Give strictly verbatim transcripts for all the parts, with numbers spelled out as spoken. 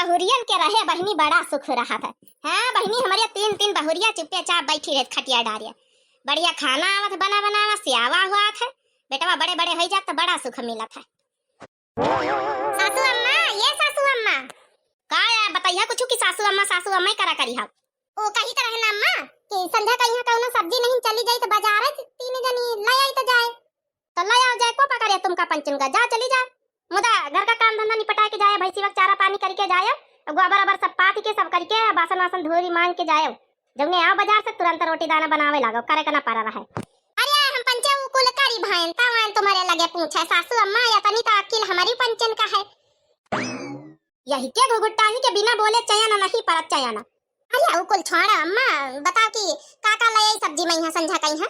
बहुरियन के रहे बहिनी बड़ा सुख रहत है। हाँ बहिनी, हमरे तीन तीन बहुरिया चुप्पे चाप बैठी रहत खटिया डारिया। बढ़िया खाना आवत बना बनावा, सियावा हुआत है। बेटवा बड़े बड़े होइ जात त बड़ा सुख मिलत है। सासू अम्मा, ये सासू अम्मा। का या बतैया कुछ कि सासू अम्मा, सासू अम्मा ही करा करी हव। ओ कही त रहे ना अम्मा कि संझा कहिया कौनो सब्जी नहीं चली जाई त बाजार तीन जनी ले आई त जाए। तो ले आओ जाए, को पकड़े तुमका पंचन का, जा चली जा। मुदा घर का काम धंधा निपटा के जाए, भैंसी का चारा पानी करके जाए, गोबर ओबर सब पाथ के सब करके बासन वासन धोरी मांज के जाए। जौने आओ बाजार से तुरंत रोटी दाना बनावे लागो, करे का ना पड़ा रहे। अरे हम पंचे उ कुल करी भाइन, तवान तुम्हारे लगे पूछे सासू अम्मा, या तनी तो अकिल हमारी पंचन का है। यही के घुघुट्टा ही के बिना बोले चयन नहीं परत चयन। अरे उ कुल छोड़ा अम्मा, बताओ कि का का ले आई सब्जी में यहाँ संझा कहीं है?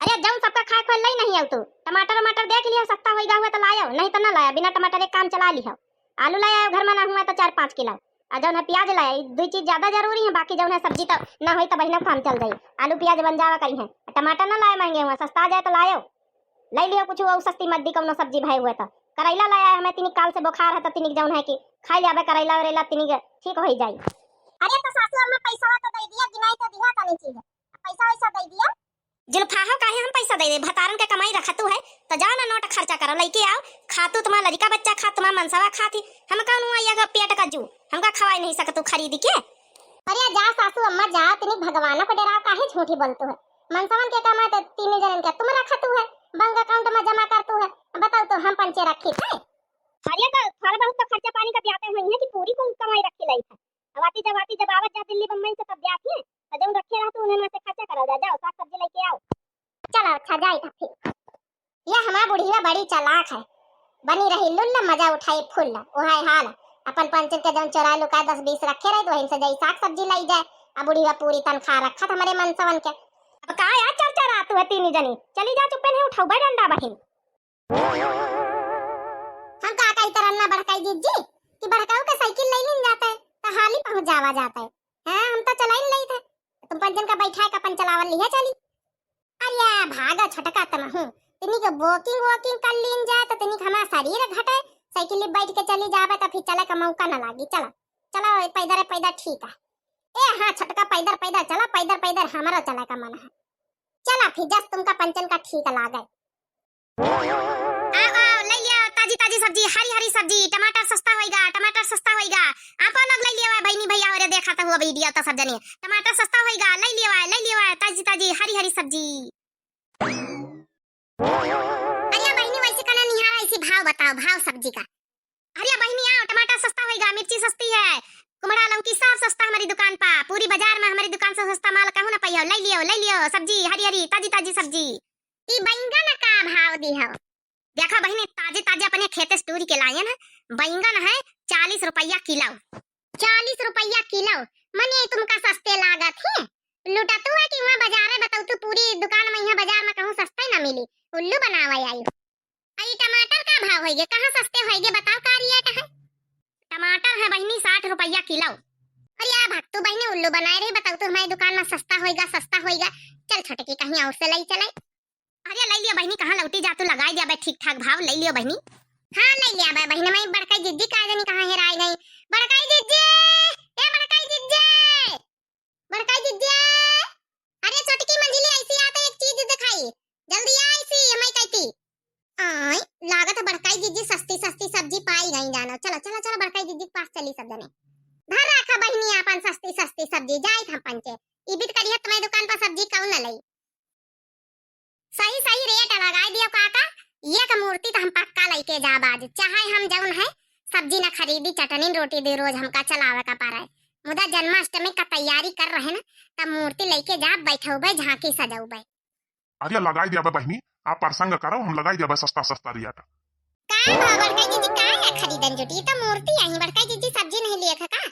अरे जौन सबका खाए खोए लई नहीं आऊ तू। टमाटर वमाटर देख लियो, सस्ता होइगा हुआ तो लायो, नहीं तो ना लाया, बिना टमाटर एक काम चला लियो। आलू ले आयो घर में ना हुआ तो चार पाँच किलो। आ जौन है प्याज ले आई, दुई चीज ज्यादा जरूरी है, बाकी जौन है सब्जी तो ना होई तो बहिना काम चल जाई। आलू प्याज बन जावा कहीं है, टमाटर ना लाए महंगे हुआ, सस्ता आ जाए तो लायो। ले लियो कुछ वो सस्ती मद्दी कौनो सब्जी भाई हुए तो। करैला ले आए हमें, तिनिक काल से बुखार है तो तिनिक जौन है कि खाई ले अबे करैला वरैला तिनिक ठीक होई जाई। अरे तो सासू अम्मा पैसा तो दे दिया, गिनाई तो दिया तनी चीज, पैसा वैसा दे दिया। जुल्फा हो काहे हम पैसा दे दे, भतारन के कमाई रखतू है, तो जाओ ना नोट खर्चा करो, लेके आओ, खातू तुम्हारा लड़का बच्चा खा, तुम्हारा मनसवा खाती, हम कौन हुआ ये पेट का जू, हमका खवाई नहीं सकतू खरीद के। अरे जा सासू अम्मा जा, तिनी भगवान को डराओ, काहे झूठी बोलतू है? मनसवन के कमाई तो तीन जनन के तुम रखतू है, बैंक अकाउंट में जमा करतू है, बताओ तो हम पंचे रखी थे? अरे तो थोड़ा बहुत तो खर्चा पानी का ब्याते हुई है कि पूरी कुल कमाई रखी लाई है। अब आती जब आती जब आवत जा दिल्ली बम्बई से तब ब्याती है, और जब रखे रहतू उन्हें में से खर्चा करा जा, जाओ साग सब्जी लेके आओ। चलो अच्छा जाई था फिर। ये हमार बुढ़िया बड़ी चालाक है, बनी रही लुल्ला, मजा उठाई फुल्ला। ओहाय हाल, अपन पंचन के जौन चोरा लुका दस बीस रखे रहे, तो वहीं से जाई साग सब्जी लाई जाए। अब बुढ़िया पूरी तनख्वाह रखत हमरे मनसवन के। अब का यार चर्चा रात हुआ तीन जनी, चली जा चुप्पे नहीं उठाऊ बे डंडा बहिन। हम का कही तरन्ना बड़काई जिज्जी कि बड़काऊ के साइकिल ले लीन जाते, तो हाली पहुंच जावा जाते। हाँ, हम तो चलाइन लेई थे, तुम पंचन का बैठाए का अपन चलावल लिहे चली। अरे भागा छोटका तमहू, तिनी के वॉकिंग वॉकिंग कर लीन जाए तो तिनी के हमारा शरीर घटे, साइकिल पे बैठ के चली जावे तो फिर चले का मौका ना लागी। चला, चला पैदर पैदर ठीक है। ए हाँ छोटका पैदर पैदर चला, पैदर पैदर हमारा चले का मन है। चला फिर जस तुमका पंचन का ठीक लागे। आओ, आओ, ले लिया ताजी ताजी सब्जी, हरी हरी सब्जी, टमाटर सस्ता होइगा, टमाटर सस्ता होइगा। आप लोग ले लिया बहिनी भैया, और देखा तो हुआ वीडियो तो सब जने, टमाटर सस्ता होइगा, ले लिया, ले लिया ताजी ताजी हरी हरी सब्जी। अरे बहिनी वैसे कना निहारा, ऐसी भाव बताओ, भाव सब्जी का। अरे बहिनी आओ, टमाटर सस्ता होइगा, मिर्ची सस्ती है, कुमड़ा लौकी सब सस्ता हमारी दुकान पा, पूरी बाजार में हमारी दुकान से सस्ता माल कहूँ ना पाइयो, ले लियो, ले लियो सब्जी हरी हरी ताजी ताजी सब्जी। ई बैंगन का भाव दी हो? देखा बहिनी, ताजे ताजे अपने खेते से टूर के लायन है, बैंगन है चालीस रुपया किलो। चालीस रुपया किलो, मने तुमका सस्ते लागत है? लुटतू है कि वहाँ बाजारे बताऊ तू पूरी दुकान में, यहाँ बाजार में कहूँ सस्ते ना मिली, उल्लू बनावे आई। आ ई टमाटर का भाव होइगे, कहाँ सस्ते होइगे, बताओ का रेट है? टमाटर है बहिनी साठ रुपया किलो। अरे आ भक्तू बहिनी उल्लू बनाए रही, बताऊ तू हमारी दुकान में सस्ता होइगा, सस्ता होइगा। चल छोटकी कहीं और से ले चले। अरे ले लिया बहिनी, कहाँ लौटी जा तू, लगाई दिया बे ठीक ठाक भाव, ले लियो बहिनी। हाँ ले लिया बे बहिनी, मैं बड़काई जिज्जी का जनी कहाँ हेराई गई। बड़काई जिज्जी, ए बड़काई जिज्जी, बड़काई जिज्जी। अरे छोटकी मंझली ऐसी आ तो एक चीज दिखाई, जल्दी आ ऐसी, मैं कहती। आय, लागत है बड़काई जिज्जी सस्ती सस्ती सब्जी पाई गई जानो। चलो चलो चलो बड़काई जिज्जी के पास चली सब जने। धर रखा बहिनी अपन सस्ती सस्ती सब्जी, जाई हम पंचे। इबित करिए तुम्हारी दुकान पर सब्जी कौन न लई। सही सही रेट लगाई दियो काका, एक मूर्ति तो हम पक्का लेके जाब आज, चाहे हम जौन है सब्जी न खरीदी, चटनी रोटी दे रोज हमका चलावे का पारे। मुदा जन्माष्टमी का तैयारी कर रहे न, तब मूर्ति लेके जाब, बैठौबे, झांकी सजौबे। अरे लगाई दिया बे बहिनी, आप प्रसंग करो, हम लगाई दिया बे सस्ता सस्ता रेट। का बा बड़काई जिज्जी, का है खरीदन जुटी? ई तो मूर्ति आई, बड़काई जिज्जी सब्जी नहीं लिए का?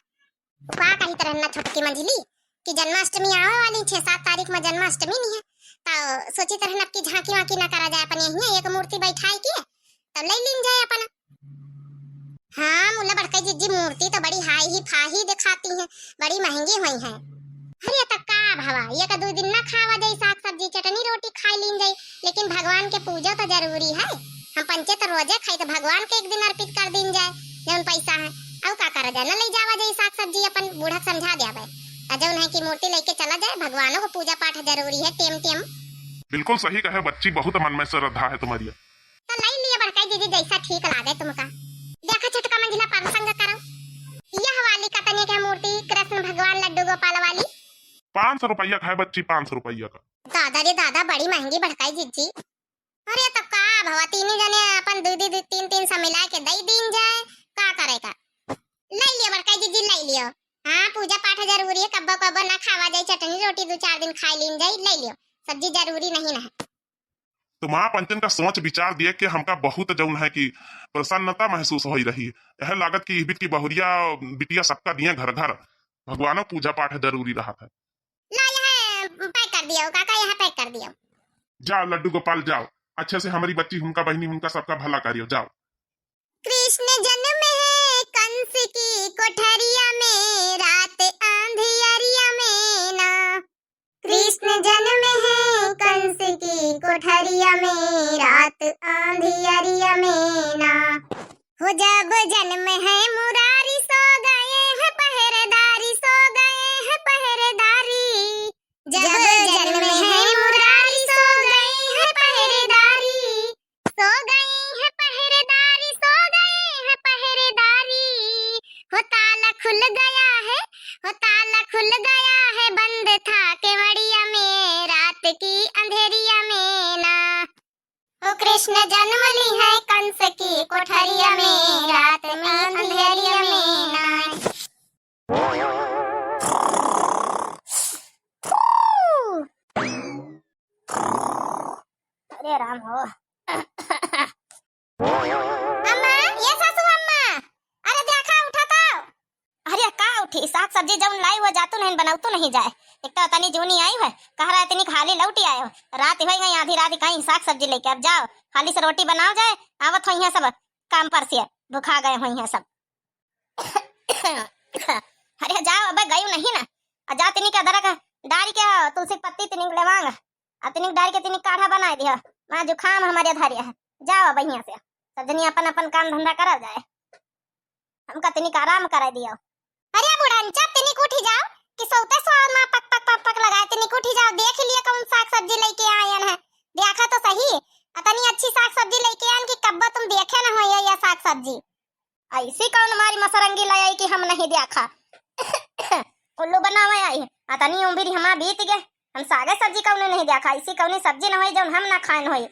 का कही तरह ना छोटकी मंझली कि जन्माष्टमी आवे वाली छह सात तारीख में जन्माष्टमी नहीं है, तो सोची तरह अब की झांकी वांकी ना करा जाए, अपन यहीं एक मूर्ति बैठाए के तो ले लीन जाए अपन। हाँ मुल्ला बड़काई जिज्जी, मूर्ति तो बड़ी हाई ही फाही दिखाती है, बड़ी महंगी हुई है। अरे तो का भवा, एक दो दिन ना खावा जाई, साग सब्जी चटनी रोटी खाई लीन जाई, लेकिन भगवान के पूजा तो जरूरी है। हम पंचे तो रोजे खाई तो भगवान के एक दिन अर्पित कर दीन जाए जौन पैसा है। अउ का करा जाए, न लइ जावा जाए साग सब्जी, अपन बूढ़ा के समझा द्याबे। आ जउन है कि मूर्ति लइके चला जाए, भगवानों को पूजा पाठ जरूरी है, टेम टेम। बिल्कुल सही कहे बच्ची, बहुत मन में श्रद्धा है तुम्हारी। तो लइ लिया बड़काई दीदी, जैसा ठीक लागे तुमका। देखा छोटका मंझिला, प्रसंग करो, यह वाली का तनिक है मूर्ति कृष्ण भगवान लड्डू गोपाल वाली। पाँच सौ रुपया का है बच्ची, पाँच सौ रुपया का। दादा रे दादा, बड़ी महंगी बड़काई जीजी। अरे तो का भवा, तीनी जने अपन दू दू, दू, तीन तीन सौ मिला के दइ दीन जाए, का करे का? लइ लियो बड़काई जीजी, लइ लियो। हाँ, पूजा पाठ जरूरी है, कब्बो कब्बो ना खावा जाए, चटनी रोटी दू चार दिन खाइ लीन जाए, लइ लियो, सब्जी जरूरी नहीं ना है। तो माँ पंचन का सोच विचार देख के हमका बहुत जउन है कि प्रसन्नता महसूस होइ रही है। यह लागत कि इबित की बहुरिया बिटिया सबका दिए घर घर, भगवानो पूजा पाठ जरूरी रहत है। ला, यहाँ pack कर दियो काका, यहाँ pack कर दियो। जाओ लड्डू गोपाल, जाओ, अच्छे से हमरी बच्ची, हुनका बहिनी, हुनका सबका भला करियो, जाओ। कृष्ण जन्म है कंस की कोठरिया में, रात अंधियरिया में ना। कृष्ण जन्म है कंस की कोठरिया में, रात अंधियरिया में ना। हो जब जन्म है मुरारी, सो गए हैं पहरेदारी, सो गए हैं पहरेदारी। जब जन्म है मुरारी, सो गए हैं पहरेदारी, सो गए हैं पहरेदारी, सो गए हैं पहरेदारी। हो ताला खुल गया है, हो ताला खुल गया है, बंद था केवड़िया में, रात की अंधेरिया में ना। हो कृष्ण जन्म ली है कंस की कोठरिया में, रात में अंधेरिया में ना। अरे राम हो। अम्मा, ये सासू अम्मा, अरे देखा, उठा तो। अरे का उठी, साग सब्जी जउन लाई हुआ जातू नहीं, बनावतू नहीं जाए। एक तो तनी जूनी आई है, कह रहा है तनी खाली लौटी आए हो। रात होइ गई, आधी रात कहीं साग सब्जी लइके, अब जाओ, खाली से रोटी बनाओ जाए, आवत होइहैं सब काम पर से, भुखा गए होइहैं सब। अरे जाओ, अबे गयू नहीं ना, आ जा तनी के अदरक डारि के, तुलसी के पत्ती तनी लेवांग, आ तनी डारि के तनी काढ़ा बनाए दिया, वहाँ जुकाम हमरे धरे है। जाओ अब यहाँ से, सब जनी अपन अपन काम धंधा करा जाए, हमका तनी आराम कराए दियो। अरे बुढ़नचा, तनी उठी जाओ, कि सौते स्वाद मा पक पक पक पक लगाए, तनी उठी जाओ, देख लिया कौन साग सब्जी लइके आयन है, देखा तो सही, अतनी अच्छी साग सब्जी लइके आयन कि कब्बो तुम देखे न हो ये, ये साग सब्जी। ऐसी कौन मारी मसरंगी ले आई कि हम नहीं देखा? उल्लू बनावे आई, अतनी उम्र हमार बीत गए, हम सागे सब्जी कौन नहीं देखा, ऐसी कौनी सब्जी न होई जौन हम ना खाएन होई।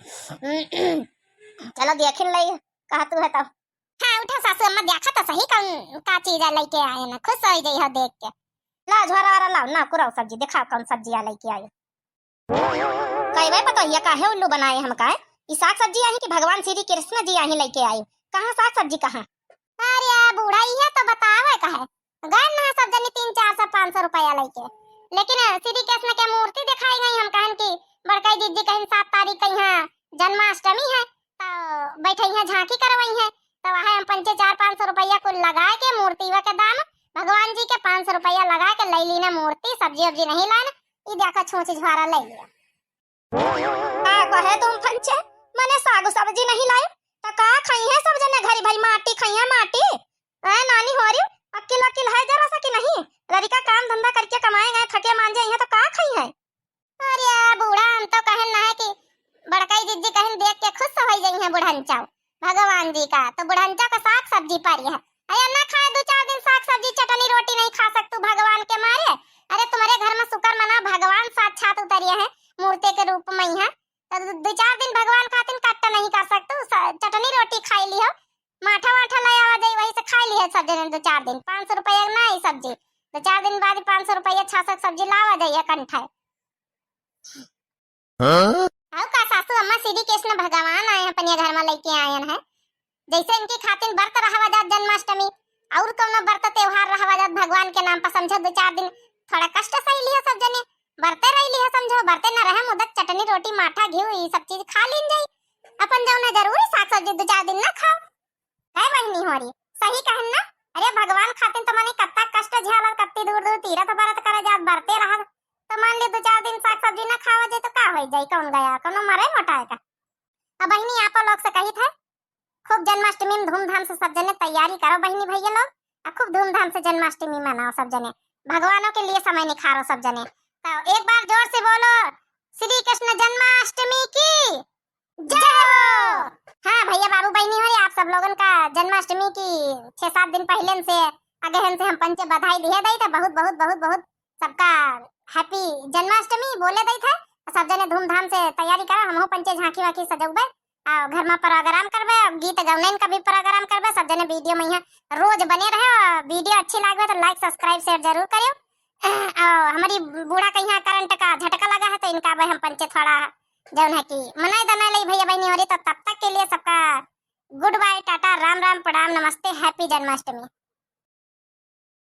चलो देखिन लई, कहा तू है तब। हाँ, उठा सासू अम्मा, देखा तो सही कौन का चीज आ लइके आए ना, खुश होइ जइहो देख के। ला झोरा वारा लाओ ना, कुराओ सब्जी, दिखाओ कौन सब्जी आ लइके आए। कई भाई पतोहिया काहे उल्लू बनाए हमका है? ई साग सब्जी आही कि भगवान श्री कृष्ण जी आही लइके आए? कहाँ साग सब्जी कहाँ? अरे बूढ़ा, इहे तो बतावे का है। गए ना सब जनी तीन चार सौ पाँच सौ रुपया लइके, लेकिन श्री कृष्ण के मूर्ति दिखाई गई। हम कहन कि बड़काई दीदी कहिन सात तारीख के यहाँ जन्माष्टमी है, तो बैठे हैं झांकी करवाई है, तो वह हम पंचे चार पाँच सौ रुपया कुल लगाए के मूर्ति के दाम, भगवान जी के पाँच सौ रुपया लगाए के लइ लीना मूर्ति, सब्जी उब्जी नहीं लान, ई देखो छूछ झुआरा लइ लिया। का कहे तुम पंचे, मने साग सब्जी नहीं लाए, तो का खाई है सब जने घरी भाई, माटी खाई है माटी। ए नानी होरी, अक्किल वक्किल है जरा सा कि नहीं? लड़िका काम धंधा करके कमाए गए, थके मांजे हैं तो का खाई है? अरे बूढ़ा, हम तो कहन ना है कि बड़काई दीदी कहन देख के खुश होइ जइहैं बुढ़नचौ भगवान जी का, तो बुढ़नचौ का साग सब्जी पारी है। अरे ना खाए दू चार दिन साग सब्जी, चटनी रोटी नहीं खा सकतू भगवान के मारे। अरे तुम्हरे घर में शुक्र मना भगवान साक्षात उतरिया है मूर्ति के रूप में यहाँ, तो दू, दू चार दिन भगवान खातिर कट्टा नहीं कर सकतू, स-, चटनी रोटी खाई लिहो, माठा वाठा ले आवा जाई, वही से खाई लिहे सब जने दू चार दिन। पाँच सौ रुपया ना आई सब्जी, दू चार दिन बाद पाँच सौ रुपया छासक सब्जी लावा जाई कंठे। हाँ? अउ का सासू अम्मा श्री कृष्ण भगवान आए हैं, अपने घर में लइके आयन है, जैसे इनकी खातिर व्रत रहवा जात जन्माष्टमी, और कौनो व्रत त्योहार रहवा जात भगवान के नाम पर, समझो दो चार दिन थोड़ा कष्ट सही लियो सब जने, व्रते रह लियो समझो, व्रते न रहे मुदत चटनी रोटी माठा घी ई सब चीज खा लीन जाई, अपन जौन है जरूरी साग सब्जी दो चार दिन न खाओ। है बहिनी होरी, सही कहन ना? अरे भगवान खातिर तो मने कत्ता कष्ट झेलल, कत्ती दूर दूर तीरथ व्रत करे जात, बरते रहत, तो मान ली दो चार दिन साग सब्जी ना खावा जाए तो का हो जाई, कौन गया, कौनो मरे मोटाए का? अब बहिनी आप लोग से कहित है, खूब जन्माष्टमी में धूमधाम से सब जने तैयारी करो बहिनी भैया लोग, आ खूब धूमधाम से जन्माष्टमी मनाओ सब जने, भगवानों के लिए समय निखारो सब जने। तो एक बार जोर से बोलो, श्री कृष्ण जन्माष्टमी की जय हो। हाँ भैया, बाबू, बहिनी हो, आप सब लोगन का जन्माष्टमी की छह सात दिन पहिले से, अगहन से हम पंचे बधाई दिहे दई थे। बहुत बहुत बहुत बहुत सबका happy जन्माष्टमी बोले दई थे। सब जने धूमधाम से तैयारी करा, हमहू पंचे झांकी वांकी सजौबे, आ घर में प्रोग्राम करबे, गीत गौनन का भी प्रोग्राम करबे। सब जने वीडियो में यहाँ रोज बने रहे। वीडियो अच्छी लागबे तो like, subscribe, share जरूर करियो। और हमारी बूढ़ा के यहाँ करंट का झटका लगा है, तो इनका अब हम पंचे थोड़ा जौन है कि मनाई दनाई लई भैया बहिनी हो रही। तो तब तक के लिए सबका good bye, टाटा, राम राम, प्रणाम, नमस्ते, happy जन्माष्टमी।